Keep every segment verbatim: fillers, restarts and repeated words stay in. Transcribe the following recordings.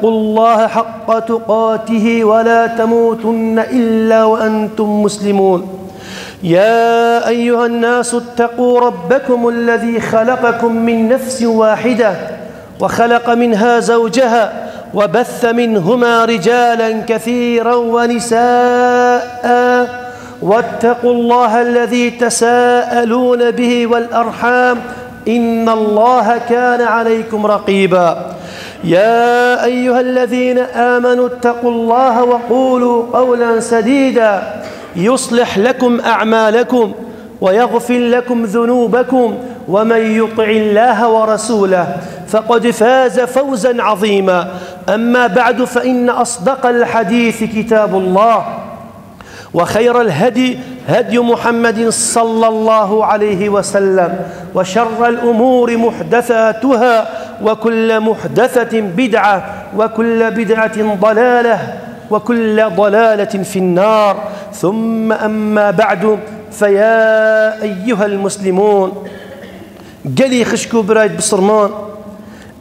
اتقوا الله حق تقاته ولا تموتن إلا وأنتم مسلمون. يا أيها الناس اتقوا ربكم الذي خلقكم من نفس واحدة وخلق منها زوجها وبث منهما رجالا كثيرا ونساء، واتقوا الله الذي تساءلون به والأرحام، إن الله كان عليكم رقيبا. يا أيها الذين آمنوا اتقوا الله وقولوا قولا سديدا يصلح لكم أعمالكم ويغفر لكم ذنوبكم ومن يطع الله ورسوله فقد فاز فوزا عظيما. أما بعد، فإن أصدق الحديث كتاب الله، وخير الهدي هدي محمد صلى الله عليه وسلم، وشر الأمور محدثاتها، وكل محدثة بدعة، وكل بدعة ضلالة، وكل ضلالة في النار. ثم أما بعد، فيا أيها المسلمون، gelî xişk û birayê bisilman,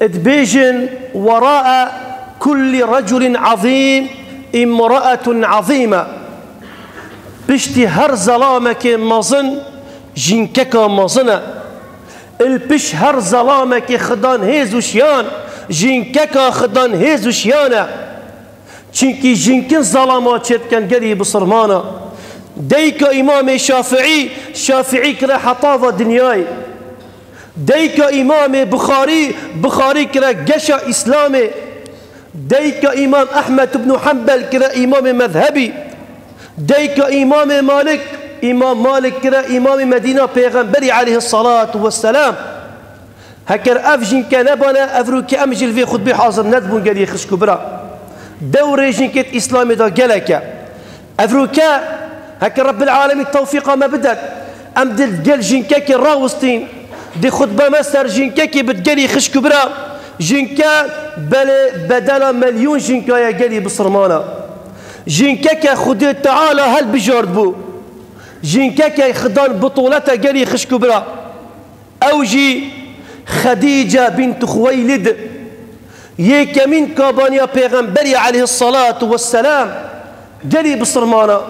dibêjin: وراء كل رجل عظيم امرأة عظيمة. Piştî her zelamekê mezin, jînkeka mezin e. Li pişt her zelamekê xidan hêz û şiyan, jînkeka xidan hêz û şiyan e. Çimkî jînkin zelama çêdikin gelî bisilmana. Dayika Îmamê Şafiî, Şafiî kire hetava dinyayê. Dayika Îmamê Buxarî, Buxarî kire geşa Îslamê. Dayika Îmam Ehmed ibn Hanbel kire îmamê mezhebî. Dayika Îmamê Malik, Îmam Malik kire îmamê Medîna Pêxemberî aleyhissalatu vesselam. Heker ev jînke nebane, evroke em jî li vê xutbê hazir nedibûn gelî xişk û bira. Dewrê jînkê di Îslamê de gelek e. Evroke, heke Rebbil Alemîn tewfîqa me bidet, em di gel jînkekê rawistîn, di xutbe me ser jînkekê bit gelî xişk û bira. Jînke belê bedela melyon jînka ye gelî bisilmana. Jînkeke Xwedê Teala helbijardbû. Jînkeke xidan bitolete gelî xişk û bira. Ew jî Xedîce bint Xuweylid, yêkemîn kabaniya Pêxemberî aleyhissalatu vesselam, gelî bisilmana.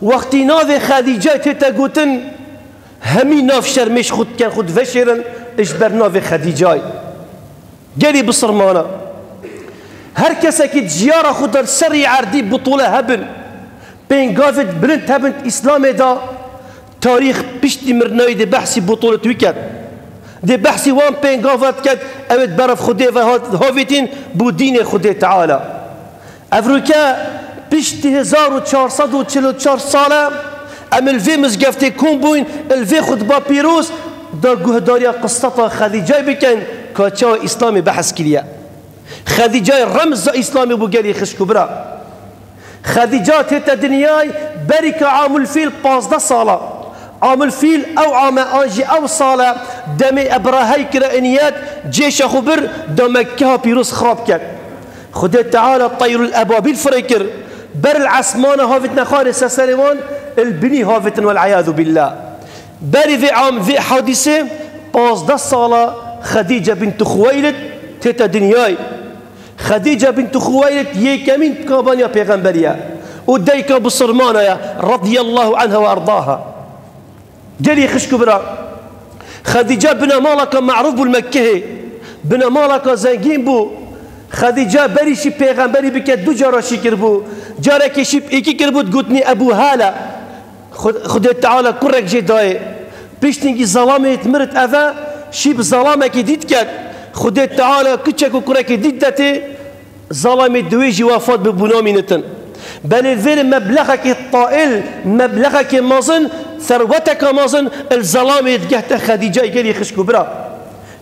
Wextî navê Xedîcayê tête gotin, hemî nav şermê ji xwe dikin, xwe diveşêrin ji ber navê Xedîcayê. Gelî bisilmana. Her kesekî di jiyara xwe de li serî erdî bitole hebin, pêngavêt bilind hebin Îslamê de, tarîx piştî mirinayî dê behsî bitolet wî ket. Dê behsî wan pêngava diket, ew ê di berf Xwedê ve hat-, havêtîn bû dînê Xwedê Teala. Evroke piştî hezar û çar sed û çil û çar sale em li vê mizgeftê kom bûyn, li vê xutba pîroz da guhdariya qiseta Xedîcayê bikin, ka çawa Îslamê behs kiriye. Xedîcayê remza Îslamê bû gelî xişk û bira. Xedîca tête dinyayê berî ka Amul Fîl pazdeh sala. Amul Fîl ew ame an jî ew sale demê Ebrahey kire iniyet, cêşa xwe bir da Mekkeha pîroz xirab ket. Xwedê Teala teyrul ebabîl firê kir, ber li esmana havêtine xwarê ser serê wan, li binî havêtin, wel eyadu billah. Berî vê am, vê hadîsê pazdeh sala Xedîce bint Xuweylid tête dinyayê. Xedîce bint Xuweylid yêkemîn kabaniya Pêxemberî ye û dayika bisilmana ye, radiyallahu anha ve erdaha. Gelî xişk û bira. Xedîce binemalaka merûf bû li Mekkehê. Binemalaka zengîn bû. Xedîce berî şî Pêxemberî bike du cara şî kiribû. Carekê şî êkî kiribû, digotinî Ebû Hale. Xwe-, Xwedê Teala kurek jê dayê. Piştî hingî zelamê mirit eve, şî bi zelamekî dî diket. Xwedê Teala kiçek û kurekê dî detê, zelamê diwê jî wefat bi bû namînitin. Belê vêrê meblexekê tail, meblexekê mezin, serweteke mezin, li zelamê digehte Xedîcayê gelî xişk û bira.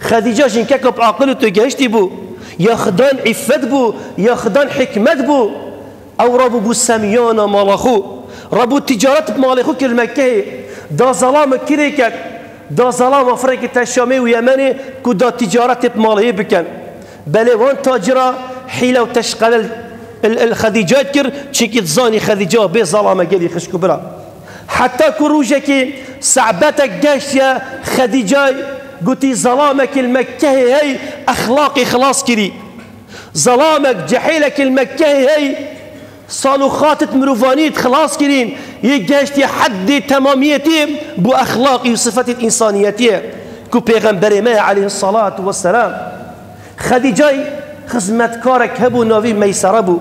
Xedîca jînkeka bi aqil û têgehiştî bû. Ya xidan îffet bû, ya xidan hikmet bû. Ew rabû bû semiyana mala xwe. Rabû ticaret bi malê xwe kir li Mekkeyê. Da zelama kirê ket. Da zelama firekê te Şamê û Yemenê ku da ticaretê bi malê bikin. Belê wan tacira hîle û teşqele li, li, li Xedîcayê dikir, çimkî dizanî Xedîca bê zelama gelî xişk û bira. Heta ku rojekê sebetek geştiye Xedîcayê, gotî, zelamekî li Mekkeyê hey exlaqê xilas kirî. Zelamek, cehêlek li Mekkeyê hey, sal û xatit mirovaniyê xilas kirîn, yê gehiştî heddê temamiyetê bo exlaqî û sifetê însaniyetiyê ku Pêxemberê me ye aleyhissalatu vesselam. Xedîcay xizmetkarek hebû, navî Meysere bû.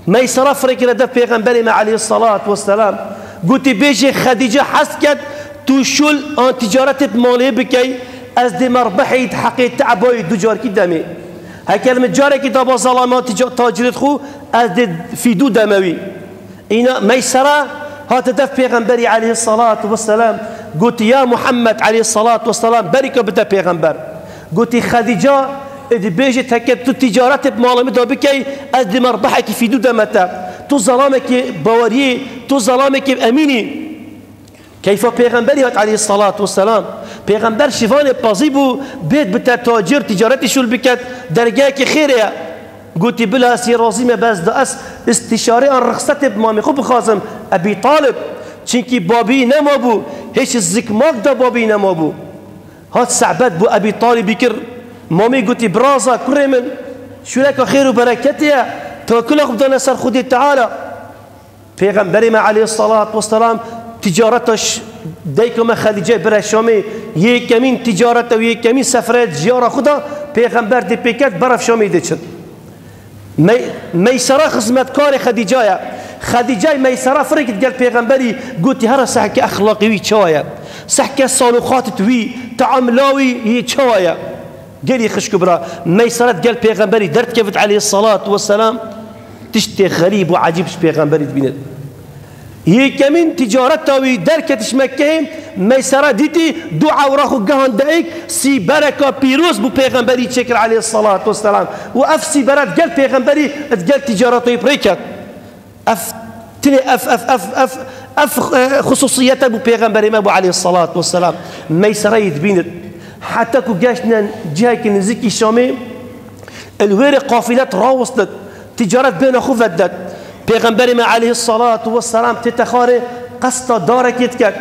Meysere firê kire dev Pêxemberê me aleyhissalatu vesselam. Gotî, bêjê Xedîce hez ket, tu şûl an ticaretê bi malê bikey, ez dê merbehê di heqê te ebayê du carkî demê. Heker min carekî daba zelama tica-, tacirêt xwe, ez dê fîdû deme wî. Îna Meysere hate dev Pêxemberî aleyhissalatu vesselam, gotî, ya Muhammed aleyhissalatu vesselam, berîka bide Pêxember. Gotî, Xedîca, ê dibêjê teke tu ticaretê bi mala min de bikey, ez dê merbehekî fîdû deme te. Tu zelamekî baweriyê, tu zelamekî emînî. Keyfa Pêxemberî hat aleyhissalatu vesselam. Pêxember şivanê pazî bû, bêt bite tacir, ticaretî şûl biket, dergehekî xêrê ye. Gotî, bila ez yê razî me, bes da ez îstîşare an rixsetê bi mamê xwe bixwazim, Ebî Talib. Çinkî babî nema bû, hêç zikmak da babî nema bû. Hat sebet bo Ebî Talibî kir, mamê gotî, biraza kurê min, şûleka xêr û bereketê ye, tawekula xwe bidane ser Xwedê Teala. Pêxemberê me aleyhissalatu vesselam ticareta ş-, dayika me Xedîceyê bire Şamê, yê yekemîn ticareta wî, yê yekemîn sefere jiyara xwe da, Pêxember dê pê ket, berev Şamê dê çin. Mey-, Meysera xizmetkarê Xedîca ye. Xedîcay Meysera firê kit gel Pêxemberî, gotî, here sehke exlaqê wî çawa ye? Sehke sal û xatit wî, teamula wî yê çawa ye? Gelî xişk û bira, Meyseret gel Pêxemberî derdikevit aleyhissalatu vesselam, tiştê xerîb û ecîb ji Pêxemberî dibînit. Yekemîn ticareta wî derketiş Mekkeyê, Meysere dîtî du ewra xwe gehande êk, sîbereka pîroz bû Pêxemberî çêkir aleyhissalatu vesselam. Û ev sîbere digel Pêxemberî, digel ticareta wî bi rê ket. Ev tinê ev, ev, ev, ev, ev, e, xususiyete bû Pêxemberê me bû aleyhissalatu vesselam. Meysereyê dibînit. Heta ku geştine cihekî nizîkî Şamê, li wêrê qafilet rawestit, ticaret bêhna xwe vedet. Pêxemberê me aleyhissalatu vesselam tête xarê qesta darekê diket.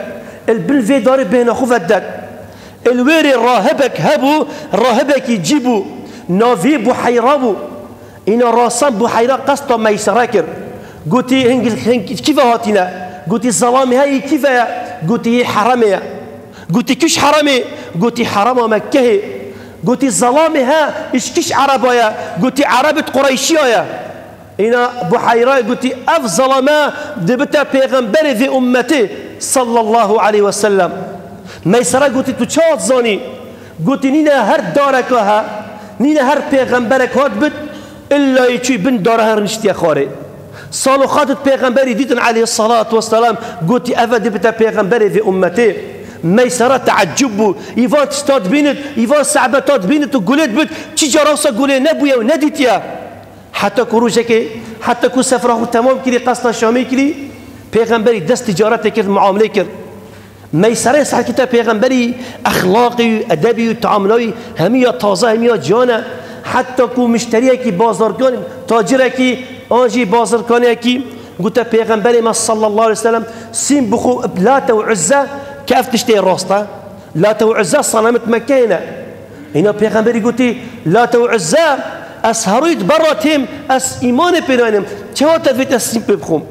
Li bin vê darê bêhna xwe vedet. Li wêrê rahibek hebû, rahibekî cî bû. Navê Buheyra bû. Îna rasan Buheyra qesta Meysere kir. Gotî, hingil, hing, kî ve hatîne? Gotî, zelamê he yê kî ve ye? Gotî, yê heremê ye. Gotî, kî ji heremê? Gotî, herema Mekkehê. Gotî, zelamê he ji kî ji ereba ye? Gotî, erebit Qureyşiya ye. Îna Buheyra gotî, ev zelame dibite pêxemberê vê ummetê sallallahu aleyhi ve sellem. Meysere gotî, tu çawa dizanî? Gotî, nîne her dareka he, nîne her pêxemberek hat bit, illa yê çûyî bin dara her niştiye xwarê. Sal û xatit pêxemberî dîtin aleyhissalatu vesselam, gotî, eve dibite pêxemberê vê ummetê. Meysere teeccub bû, îvan tişta dibînit, îvan sebeta dibînit û gulê dibit, çi cara wisa gulê nebûye û nedîtiye. Heta ku rojekê, heta ku sefra xwe temam kirî, qesta Şamê kirî, pêxemberî dest ticaretê kir, muamelê kir. Meyserê serkite pêxemberî exlaqî û edebî û teamula wî hemiya taze, hemiya ciyan e. Heta ku mişteriyekî, bazarkan, tacirekî, an jî bazirkanekî gote pêxemberê me sallallahu aleyhi ve sellem, sîm bixwe bi Late û Uzze, ke ev tiştê rast e. Late û Uzze senemit Mekkeyê ne. Îna pêxemberî gotî, Late û Uzze, ez herûyî di berra têm, ez îmanê pê naynim. Çawa te vêt ez sîm pê bixwim?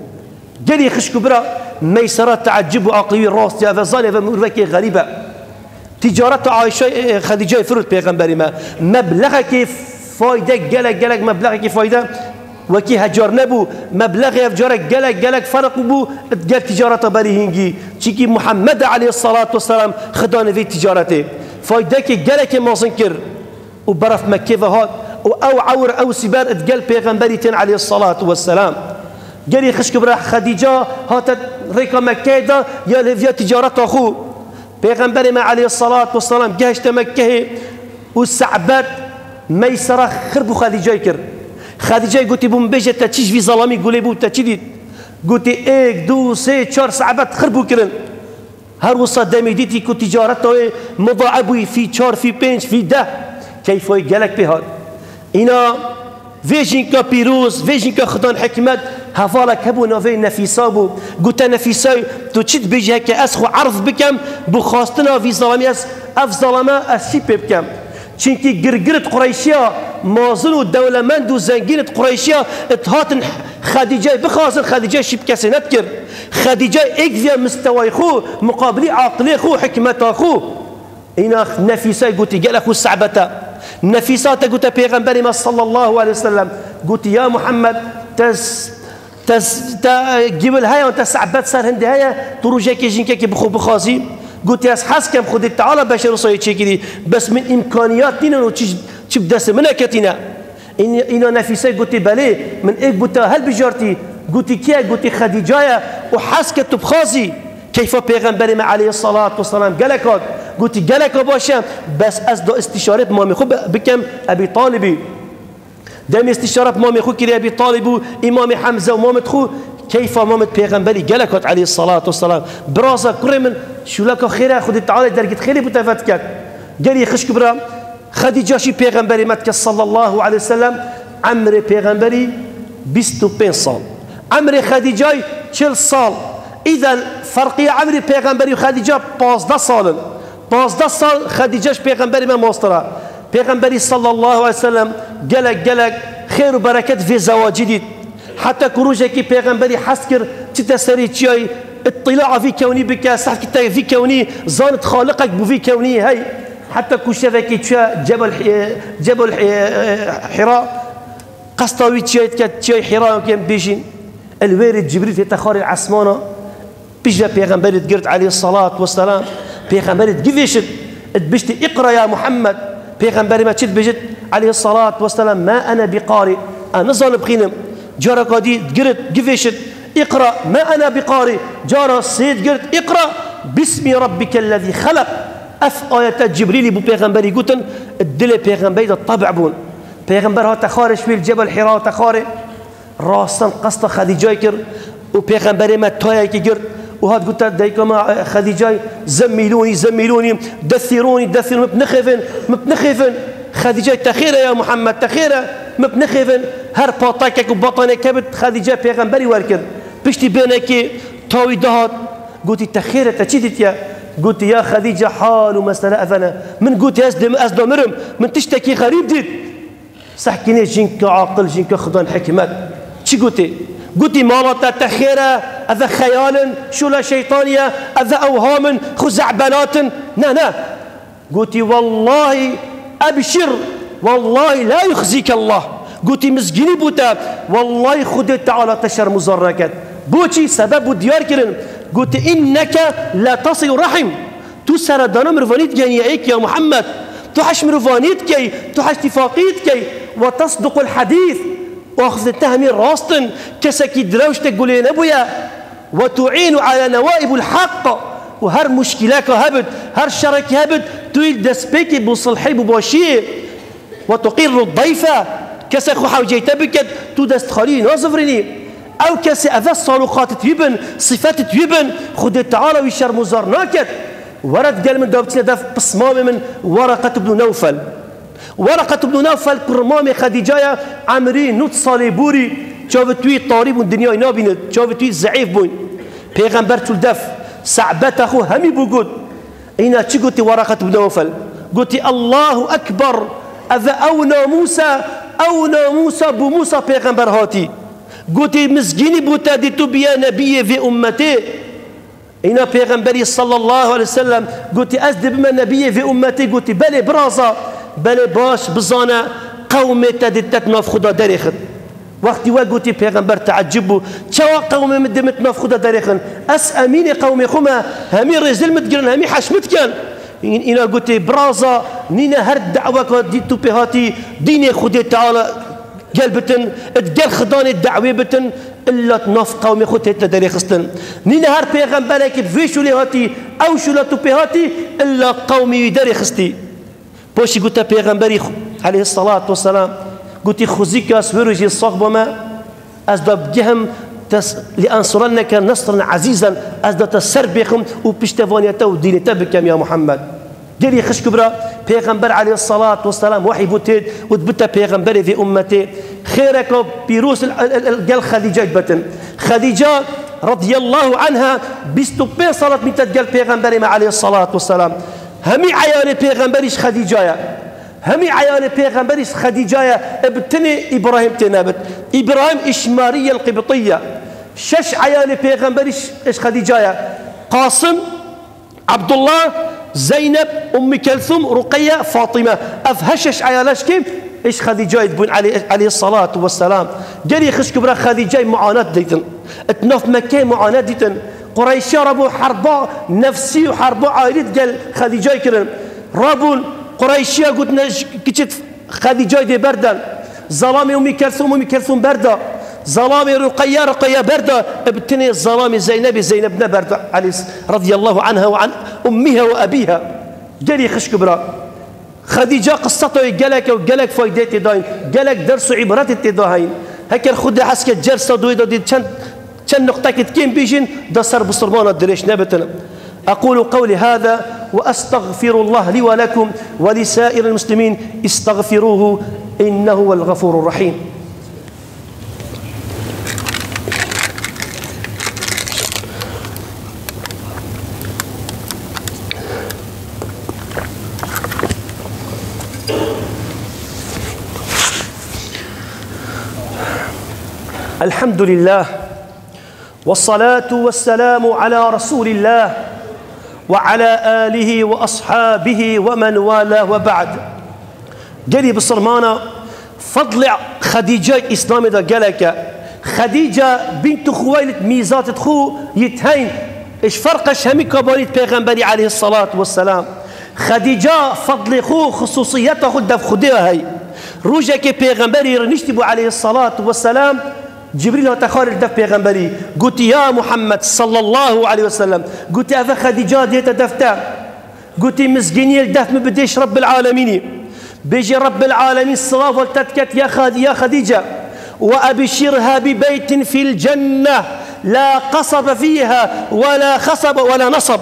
Gelî xişk û bira, Meysera teeccub û aqlî wî rast ya, ve zanê ve mirvekê xerîb e. Ticareta Ayşe, e, Xedîceyê firot pêxemberî me. Meblexekê fayde gelek, gelek meblexekê fayde wekî hecar nebû. Meblexê ev carek gelek, gelek ferq bû, gel ticareta berî hingî. Çikî Muhammed aleyhissalatu vesselam xidanê vê ticaretê. Faydekê gelekê mezin kir. Û beref Mekkê ve hat û ew ewr, ew sîber digel pêxemberî tên aleyhissalatu vesselam. Gelî xişk bira Xedîca hate rêka Mekkeyê de ya lêviya ticareta xwe. Pêxemberê me aleyhissalatu vesselam gehişte Mekkeyê û sebet Meysera xir bû Xedîcayê kir. Xedîcayê gotî, bû min bêje te çi ji vî zelamî gulê bû, te çi dît? Gotî, êk, du, sê, çar sebet xir bû kirin. Her wisa demê dîtî ku ticareta wê mudaeb bûyî fî çar, fî pênc, fî deh. Keyfa wê gelek pê hat. Îna vê jînka pîroz, vê jînka xidan hikmet, hevalek hebû navê Nefîsa bû. Gote Nefîsayê, tu çi dibêjî heke ez xwe erz bikem, bi xwastina vî zelamî ez, ev zelame ez çî pê bikem? Çinkî girgirit Qureyşiya Mazin û dewlemend û zengîn di Qureyşiya di hatin Xedîceyê bixwazin, Xedîceyê şî bi kesê nedikir. Xedîceyê êk viya mistewayê xwe, muqabilî aqilê xwe, hikmeta xwe. Îna Nefîsayê gotî, gelek xwe Se'bet e. Nefîsa te gote Pêxemberê me sallallahu aleyhi ve sellem, gotî, ya Muhammed, te s-, te s-, te, e, giwil heye, te Se'bet ser hindê heye, tu rojekê jinkekê bi xwe bixwazî? Gotî, ez hez kem Xwedê Teala beşer wisa yê çêkirî, bes min îmkaniyat nînin û çi, çi bi destê min neketîne. În-, îna Nefîsayê gotî, belê, min êk bo te hilbijartî. Gotî, kê ye? Gotî, Xedîca ye û hez ke tu bixwazî. Keyfa Pêxemberê me aleyhissalatu vesselam gelek hat. Gotî, geleka baş e, bes ez da îstîşare bi mamê xwe bi-, bikem Ebî Talibî. Demê îstîşare bi mamê xwe kiriye Ebî Talib û Îmamê Hemze û mamê xwe, keyfa mamê Pêxemberî gelek hat aleyhissalatu vesselam. Biraza kurê min, şûleka xêr e, Xwedê Teala dergît xêrê bo te vediket. Gelî xişk bira, Xedîca şî Pêxemberê me dike sallallahu aleyhi ve sellem, emrê Pêxemberî bîst û pênc sal. Emrê Xedîcayê çil sal. Îden ferqiya emrê Pêxemberî û Xedîca pazdeh sal in. Pazdeh sal Xedîca ji Pêxemberê me mastir e. Pêxemberî sallallahu aleyhi ve sellem gelek, gelek xêr û bereket vê zewacî dît. Heta ku rojekî Pêxemberî hez kir, çite serê çiyayê, îtîlaa vî kewnî bike, sehf kite vî kewnî, zanit xaliqek bo vî kewnî hey. Heta ku şevekê çûye Cebel Hi-, Cebel Hi-, Hira, qesta wî çiyayê dike, çiyayê Hira em bêjin. Li wêrê Cibrîl tête xarê esmana. Piştre Pêxemberî digirt aleyhissalatu vesselam, Pêxemberî digivêşit, dibiştî, "Îqra ya Muhammed." Pêxemberê me çi dibêjit aleyhissalatu vesselam? "Ma ene bi qari." Ez nizanim bixînim. Careka dî digirit, digivêşit, "Îqra." "Ma ene bi qari." Cara sê digirt, "Îqra bismi rabbikellezî xelek." Ev ayete Cibrîlî bo Pêxemberî gotin, dilê Pêxemberî de tebî bûn. Pêxember hate xarê, ji wê li Cebel Hira hate xarê. Rastan qesta Xedîcayê kir û Pêxemberê me tayekî girt û hat gote dayika me, e, Xedîcayê, "Zemmîlûnî, zemmîlûnî, dethîrûnî, dethîrûnî, min bi nixêvin, min bi nixêvin." Xedîcayê, "Te xêr e ya Muhammed, te xêr e, min bi nixêvin." Her patakek û bataniyek hebit, Xedîcayê Pêxemberî wer kir. Piştî bêhnekê tawî dihat, gotî, "Te xêr e, te çi dîtiye?" Gotî, "Ya Xedîce, hal û mesele evene. Min gotî, ez dê-, ez damirim, min tiştekî xerîb dît." Sehkînê jinka aqil, jinka Xudan hikmet. Çi gotê? Gotî, "Mala te, te xêr e, ev e xeyal in, şûla şeytanî ye, ev e ewham in, xuzehbelat in." Ne, ne. Gotî, "Wellahî ebşir, wellahî la yuxzîke Allah." Gotî, "Mizgînî bo te, wellahî Xwedê Teala te şermûzar neket." Boçî? Sebeb bo diyar kirin. Gotî, "Înneke letesilu rahim." Tu seredana mirovanî digenî êk ya Muhammed. Tu heş mirovanî dikey, tu heş tifaqî dikey. "Ve tesduqul hadîs." Û axiftin te hemî rast in, kesekî direwşte gulê nebûye. "Ve tu'înu ala newaibul haqq." Û her muşkîleka hebit, her şerekî hebit, tu yî destpêkê bo silhê, bo başiyê. "Ve tuqirru dayfe." Kesek xwe hewceyte biket, tu destxalî nazivirînî. Ew kesê eve saluqatî wî bin, sifetî wî bin, Xwedê Teala wî şermûzar naket. Were digel min de biçine dev pismamê min, Wereqet ibn Newfel. Wereqet ibn Newfel kurmamê Xedîca ye, emrî nod salê borî, çavê wî tarî bûn, dinyayê nabînit, çavê wî zeîf bûn. Pêxember çû li dev, Se'beta xwe hemî bo got. Îna çi gotî Wereqet ibn Newfel? Gotî, "Allahu Ekber, ev e ew namûs e, ew namûs e bo Mûsa pêxember hatî." Gotî, "Mizgînî bo te dî tu biye nebiyê vê ummetê." Îna Pêxemberî sallallahu aleyhi ve sellem gotî, "Ez dê bime nebiyê vê ummetê." Gotî, "Belê biraza, belê baş bizane qewmê te dê te di nav xwe de derêxin." Wextî we gotî, Pêxember teecib bû, "Çawa qewmê min dê min di nav xwe de derêxin? Ez emînê qewmê xwe me, hemî rêzil min digirin, hemî heş min dikin." Î-, îna gotê, "Biraza, nîne her daweka dî tu pê hatî, dînê Xwedê Teala gel bitin, di gel xidanê dawê bitin, illa di nav qewmê xwe tête derêxistin. Nîne her pêxemberekî bi vê şûlê hatî, ew şûla tu pê hatî, illa qewmê wî derêxistî." Paşî gote Pêxemberî xwe, aleyhissalatu vesselam, gotî, "Xwezîka ez wê rojê sax bame, ez da bigihim, tes-, li ensurenneke nesran ezîzen, ez da te ser bêxim û piştevaniya te û dînê te bikem ya Muhammed." Gelî xişk û bira, Pêxember aleyhissalatu vesselam wehî bû têt û dibite pêxemberê vê ummetê. Xêreka pîroz il, il, il, il gel Xedîce dibetin. Xedîce radiyallahu anha bîst û pênc salat mîte digel Pêxemberê me aleyhissalatu vesselam. Hemî eyalê Pêxemberî ji Xedîca ye. Hemî eyalê pêxemberî ji Xedîca ye, e, bi tenê Îbrahîm tê nebit. Îbrahîm îş Mariyel Qibtiye. Şeş eyalê pêxemberî ji, ji Xedîca ye. Qasim, Abdullah, Zeynep, Ummî Kelsûm, Ruqeye, Fatîme. Ev her şeş eyala ji kêm? Ji Xedîcayê dibûn aleyh-, aleyhissalatu vesselam. Gelî xişk û bira Xedîcayê muanat dîtin. Di nav Mekkeyê muanat dîtin. Qureyşiya rabû herba nefsî û herba aîlî digel Xedîcayê kirin. Rabûn Qureyşiya gotine ji kiçit Xedîcayê dê berdan. Zelamê Ummî Kelsûm, Ummî Kelsûm berda. Zelamê Ruqeye, Ruqeye berda. E, bi tenê zelamê Zeynebê, Zeyneb neberda. Alî radiyallahu anha ve an ummiha ve abiha. Gelî xişk û bira. Xedîca qiseta wê gelek e û gelek faydê tê dayîn. Gelek ders û îbretê tê dahayîn. Heker Xwedê hez ke cersa doyê de dê çend, çend nuqtekê kêm bêjin, da ser bisilmana dirêj nebitin. أقول قولي هذا وأستغفر الله لي ولكم ولسائر المسلمين، استغفروه إنه هو الغفور الرحيم. الحمد لله. والصلاة والسلام على رسول الله وعلى آله وأصحابه ومن والاه وبعد. Gelî bisilmana, fedlê Xedîcayê Îslamê de gelek e. Xedîca bînt Xuweylid mîzatê xwe yî teyn, ji ferqe ji hemî kabanî Pêxemberî aleyhissalatu vesselam. Xedîca fedlê xwe, xisûsiyeta xwe dev Xwedê hey. Rojekê Pêxemberî rûniştî bû aleyhissalatu vesselam, Cibrîl hate xwarê li dev Pêxemberî. Gotî, "Ya Muhammed sallallahu aleyhi ve sellem." Gotî, "Eve Xedîca dihête dev te." Gotî, "Mizgîniyê li dev min bidê ji Rabbil Alemînî. Bêjê Rabbil Alemîn silav li te diket ya Xed-, ya Xedîce. Ve ebşirha bi beytin fil cenne la qasebe fiha ve la xasebe ve la nasab."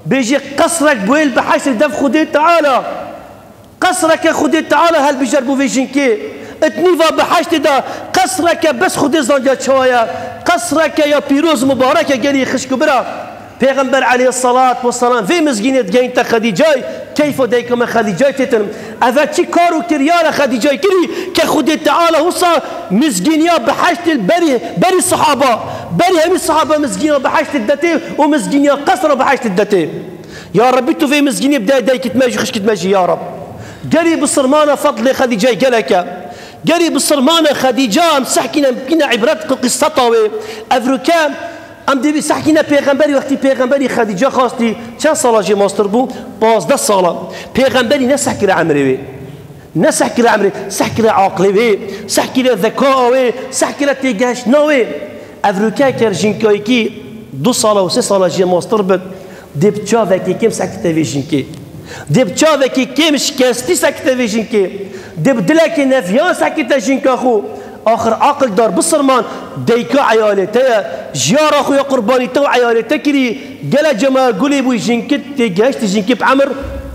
Bêjê qesrek bûyê li behişt li dev Xwedê Teala. Qesreke Xwedê Teala helbijer bo vê jinkê. Di nîva behiştê de qesreke bes Xwedê zandiya çawa ye. Qesreke ya pîroz, mubarek e, gelî xişk û bira. Pêxember aleyhissalat vesselam vê mizgînê digehînte Xedîcayê, keyfa dayika me Xedîcayê têtin. Eve çi kar û kiryar e Xedîcayê kirî ke Xwedê Teala wisa mizgîniya behiştê berî, berî sahaba, berî hemî sahaba mizgîniya behiştê detê û mizgîniya qesra behiştê detê. Ya Rebbî, tu vê mizgînî bide daykît me jî, xişkît me jî, ya Reb. Gelî bisilmana fedlê Xedîceyê gelek e. Gelî bisilmana Xedîca em sehkîne bikîne îbret qiseta wê. Evroke em dê bî sehkîne pêxemberî, wextî pêxemberî Xedîca xwastî, çend sala jê mastir bû? Pazdeh sala. Pêxemberî ne sehkire emrê wê. Ne sehkire emrê, sehkire aqilê wê, sehkire zekaya wê, sehkire têgehiştina wê. Evroke ker jinkayekî du sala û sê sala jê mastir bit, dê bi çavekî kêm sekite vê jinkê. Dê bi çavekî kêm şikestî sekite vê jinkê. Dê bi dilekî nefiyan sekite jinka xwe. Axir aqildar bisilman dayika eyalê te ye. Jiyara xwe ya qurbanî te û eyalê te kirî. Gelek cema gulê bû jinkit têgehişt jinkê bi emir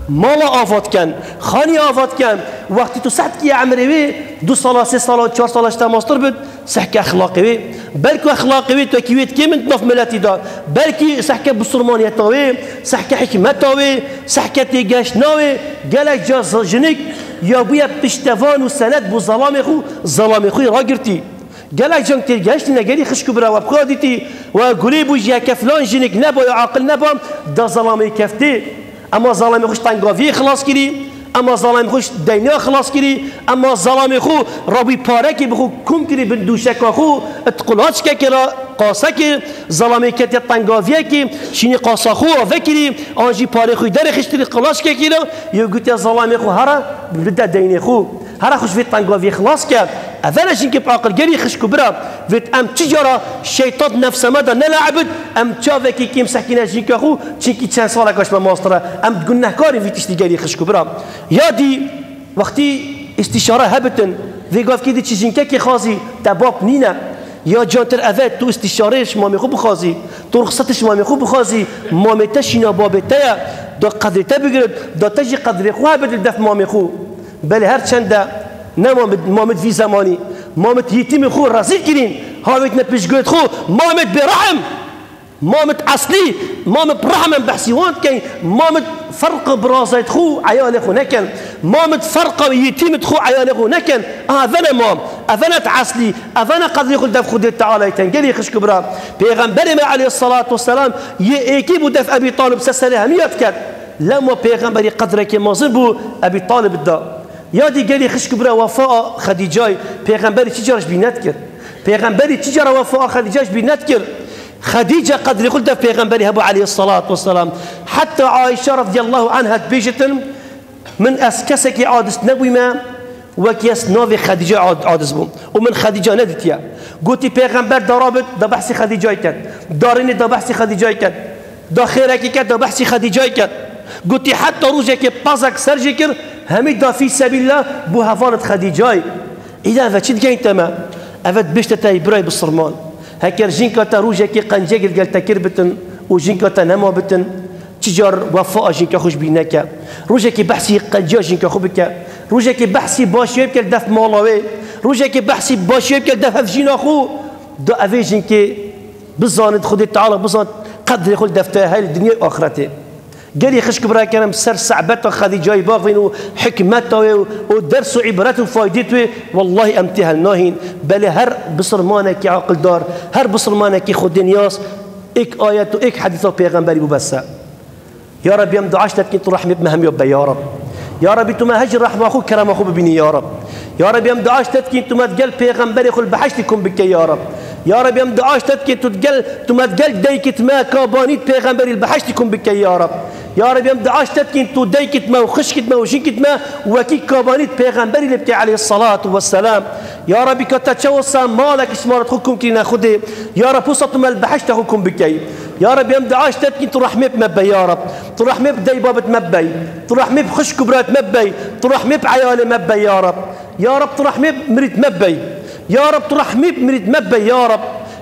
mala ava diken, xanî ava diken. Wextî tu sehkî ye emrê wê, du sala, sê sala, çar sala ji te mastir bit, sehke exlaqê wê. Belku exlaqê wê, tu wekî wê dikê min di nav miletî de. Belkî sehke bisilmaniyeta wê, sehke hikmeta wê, sehke têgehiştina wê. Gelek ca z-, jinik ya bûye piştevan û senet bo zelamê xwe, zelamê xwe ragirtî. Gelek ceng têgehiştîne gelî xişk û bira we bi xwe dîtî, we gulê bû jî heke filan jinik neba ya aqil neba, da zelamê keftê. Ema zelamê xwe ji tengaviyê xilas kirî, ema zelamê xwe ji deyna xilas kirî, ema zelamê xwe rabî parekê bi xwe kom kirî bin dûşeka xwe, it qulaçkekê re qasekê, zelamê ketiye tengaviyekê, şînê qasa xwe ave kirî, an jî parê xwe derê xiştirî qulaçkekê re, yê gotiye zelamê xwe here bide deynê xwe. Hera xwe ji vê tengaviyê xilas ke. Evene jinkê bi aqil gelî xişk û bira. Vêt em çi cara şeytan nefse me de nelaibit, em çavekî kêm sekîne jinka xwe, çinkî çend saleka ji me mastir e. Em gunehkarên vî tiştî gelî xişk û bira. Ya dî, wextî îstîşare hebitin, vê gavkê dî çi jinkekê xazî te bab nîne. Ya cantir eve tu îstîşarê ji mamê xwe bixwazî, tu ruxsatê ji mamê xwe bixwazî, mamê te şîna babê te ye, da qedrê te bigirit, da te jî qedrê xwe hebit li def mamê xwe. Belê her çend e ne mamit, mamit vî zemanî, mamit yetîmê xwe rezîl kirîn, hawêtine piştgirêt xwe, mamit bêrehm, mamit eslî, mamit bi rehm em behsî wan dikeyn, mamit ferq birazayt xwe û eyalê xwe nekin. Mamit ferqa wî, yetîmit xwe, eyalê xwe neken. Aha, vene mam, evene eslî, evene qedrê xwe dev Xwedê Teala ken. Gelî xişk û bira, Pêxemberê me aleyhissalatu vesselam yê êkî bû dev Ebî Talib, ser serê hemiya diket. Lema Pêxemberî qedrekê mezin bû Ebî Talib da. Ya dî gelî xişk û bira, wefa a Xedîcayê Pêxemberî çi car ji bîr nedikir? Pêxemberî çi cara wefa a Xedîcayê ji bîr nedikir? Xedîce qedrê xwe dev Pêxemberî hebû aleyhissalatu vesselam. Heta Ayşe radiyallahu anha dibêjitin, Min ez kesekî aciz nebûyme, wekî ez navê Xedîce ad-, aciz bûm. Û min Xedîce nedîtiye. Gotî, Pêxember darabit, da behsî Xedîcayê ket. Darînî, da behsî Xedîcayê ket. Da xêrekî ket, da behsî Xedîcayê ket. Gotî, heta rojekê pezek ser jê kir, hemî da fî sebîlillah bo hevalêt Xedîcayê. Îda eve çi digeyn te me? Eve dibêjte te, birayê bisilman. Heker jinka te rojekê qencegê li gel te kir bitin û jinka te nema bitin, çi car wefa a jinka xwe ji bîr neke. Rojekê behsî qenciya jinka xwe bike. Rojekê behsî başiyê bike li def mala wê. Rojekê behsî başiyê bike li def hevjîna xwe. Da evê jinkê bizanit, Xwedê Teala bizanit, qedrê xwe li def te heye li dinyayê û axretê. Gelî xişk û birakerem, ser se'beta Xedîcayê baxvîn û hikmeta wê û, û ders û îbret û faydê wê, wellahî em tê hel nahîn. Belê her bisilmanekî aqildar, her bisilmanekî Xwedê niyaz, êk ayet û êk hedîsa Pêxemberî bû bes e. Ya Rebî, em dua ji te dikîn, tu rehmê bi me hemiya bibe, ya Reb. Ya Rebî, tu me hejî rehma xwe, kerema xwe bibînî, ya Reb. Ya Rebî, em dua ji te dikîn, tu me digel Pêxemberê xwe li behiştê kom bike, ya Reb. Ya Rebî, em dua ji te dikîn, tu digel, tu me digel daykît me, kabanît Pêxemberî li behiştê kom bike, ya Reb. Ya Rebî, em dua ji te dikîn, tu daykît me û xişkît me û jinkît me wekî kabanît Pêxemberî lê bike, aleyhissalatu vesselam. Ya Rebî, ka te çawa sa malek ji malêt xwe kom kirîne Xwedê. Ya Reb, wisa tu me li behişta xwe kom bikey. Ya Reb, em dua ji te dikîn, tu rehmê bi me bibey, ya Reb. Tu rehmê bi dey babêt me bibey. Tu rehmê bi xişk û birayêt me bibey. Tu rehmê bi eyalê me bibey, ya Reb. Ya Reb, tu rehmê bi mirît me bibey. Ya Reb, tu rehmê bi mirît me bibey, ya Reb.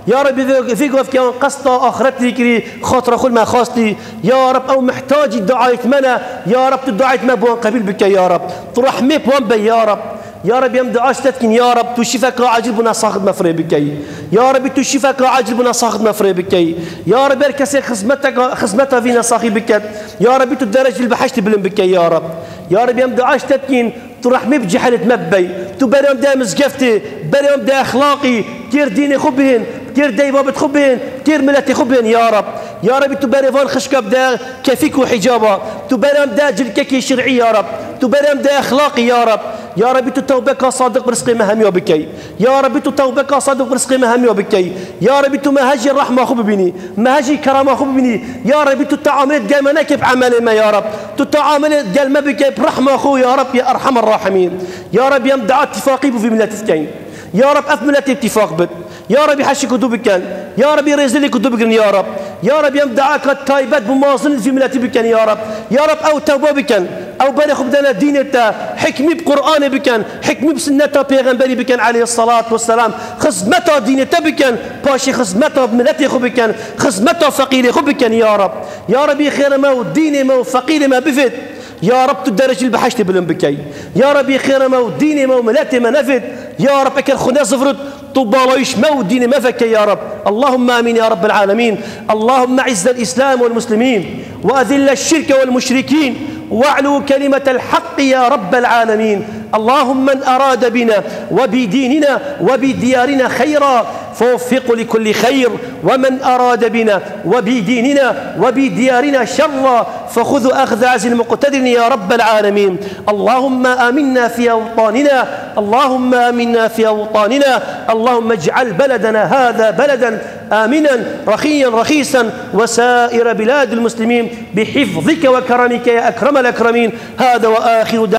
Ya Rebî, vê, vê gavkê an qesta axretê kirî, xatira xwe li me xwestî. Ya Reb, ew mihtacî duayêt me ne. Ya Reb, tu duayêt me bi wan qebîl bike, ya Reb. Tu rehmê bi wan bibey, ya Reb. Ya Rebî, em dua ji te dikîn, ya Reb, tu şîfeka acil bo nesaxêt me firê bikey. Ya Rebî, tu şîfeka acil bo nesaxêt me firê bikey. Ya Rebî, her kesê xizmeteka, xizmeta vî nesaxî biket. Ya Rebî, tu derecî li behiştî bilind bikey, ya Reb. Ya Rebî, em dua ji te dikîn, tu rehmê bi cehilêt me bibey. Tu berê em de mizgeftê, berê em de exlaqî, kêr dînê xwe bihên, kêr dey babêt xwe bihên, kêr miletê xwe bihên, ya Reb. Ya Rebî, tu berê van xişka bide kefîk û hicaba. Tu berê em de cilkekî şer'î, ya Reb. Tu berê em de exlaqî, ya Reb. Ya Rebî, tu tewbeka sadiq bi rizqê me hemiya bikey. Ya Rebî, tu tewbeka sadiq bi rizqê me hemiya bikey. Ya Rebî, tu me hejî rehma xwe bibînî. Me hejî kerema xwe bibînî. Ya Rebî, tu teamulê digel me neke bi emelê me, ya Reb. Tu teamulê digel me bike bi rehma xwe, ya Reb, ya Erhemer Rahimîn. Ya Rebî, em dua îtîfaqî bo vî miletî dikeyn. Ya Reb, ev miletê îtîfaq bit. Ya Rebî, heşî ku du bikin. Ya Rebî, rêzilî ku du bigirin, ya Reb. Ya Rebî, em duaka taybet bo mezin vî miletî bikin, ya Reb. Ya Reb, ew tewbe bikin. Ew berê xwe bidene dînê te. Hikmî bi Qur'anê bikin. Hikmî bi sunneta Pêxemberî bikin, aleyhissalatu vesselam. Xizmeta dînê te bikin. Paşê xizmeta miletê xwe bikin. Xizmeta feqîrê xwe bikin, ya Reb. Ya Rebî, xêrê me û dînê me û feqîrê me bivêt. Ya Reb, tu derecî li behiştê bilind bikey. Ya Rebî, xêrê me û dînê me û miletê me nevêt. Ya Reb, eker xwe nezivrit, tu balayîş me û dînê me veke, ya Reb. اللهم آمين يا رب العالمين. اللهم أعز الإسلام والمسلمين وأذل الشرك والمشركين واعل كلمة الحق يا رب العالمين. اللهم من أراد بنا وبديننا وبديارنا خيرا فوفقه لكل خير، ومن أراد بنا وبديننا وبديارنا شرا فخذه أخذ عزيز مقتدر يا رب العالمين. اللهم آمنا في أوطاننا، اللهم آمنا في أوطاننا، اللهم اجعل بلدنا هذا بلدا آمنا رخيا رخيصا وسائر بلاد المسلمين بحفظك وكرمك يا أكرم الأكرمين. هذا وآخر دعوانا